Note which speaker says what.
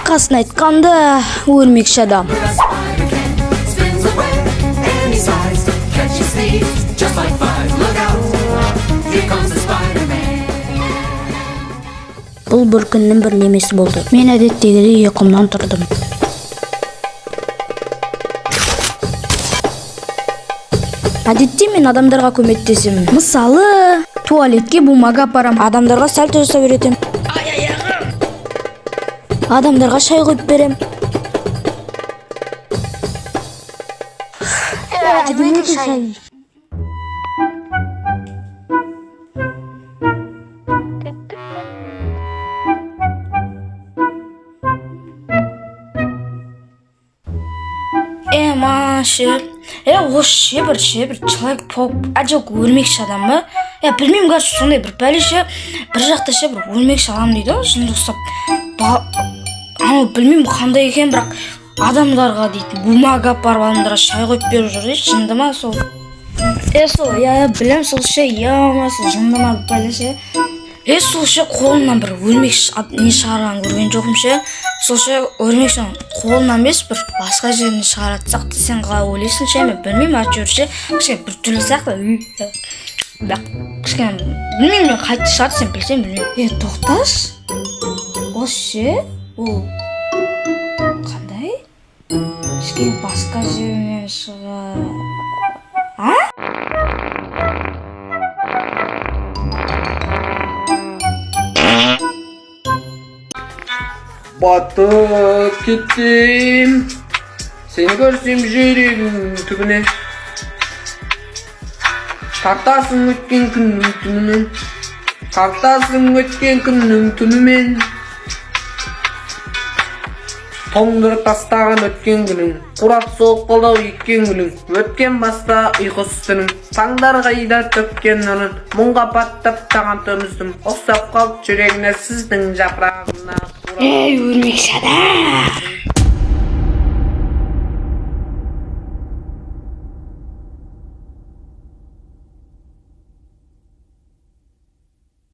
Speaker 1: Қысқасын айтқанда, өрмекші адам.
Speaker 2: A spider can. Spins a web any size. Catches thieves just like flies. Look out! Here comes the Spider-Man.
Speaker 1: Бұл бір күннің бір немесі болды. Мен әдеттегідей ұйқымнан тұрдым. Әдетте мен адамдарға көмектесемін. Мысалы, туалетке бумага апарам, адамдарға сальто жасап үйретемін. Адамдарға шай құйып берем. Әдемі екен шай. Е, ма ше, е, осы ше, бір ше, бір человек паук, а, жоқ, өрмекші адам ба? Е, білмеймін, короче, сондай бір бәле ше, бір жақта ше, бір өрмекші адам дейді ғой, жынды ұқсап. Анау, білмеймін, қандай екен, бірақ адамдарға дейтін бумага апарып, адамдарға шай құйып беріп жүр дейді. Жынды ма сол? Е, сол, иә, иә, білемін сол ше, е, ма, сол жынды ма, бәле ше? Е, сол ше, қолынан бір өрмекші не шығарғанын көрген жоқпын ше. Сол ше, өрмекшінің қолынан емес, бір басқа жерінен шығаратын сияқты. Сен қалай ойлайсың ше? Мен білмеймін, әйтеуір ше, кішкене біртүрлі сияқты, бірақ кішкене білмеймін мен, қайтып шығады, сен білсең, білмеймін. Е, тоқташы, осы ше, ол қандай кішкене басқа жерінен шыға, а?
Speaker 3: Батып кеттім сені көрсем, жүрегім түбіне тартасың, өткен күннің түнімен тартасың, өткен күннің түнімен тоңдырып тастаған өткен күнің, қурап солып қалды ау еккен гүлің. Өткен баста ұйқысыз түнің, таңдар қайда төккен нұрын? Мұңға баттап төміздім, ұқсап қалды жүрегіне сіздің жапырағына.
Speaker 1: Ей, өрмекші адам!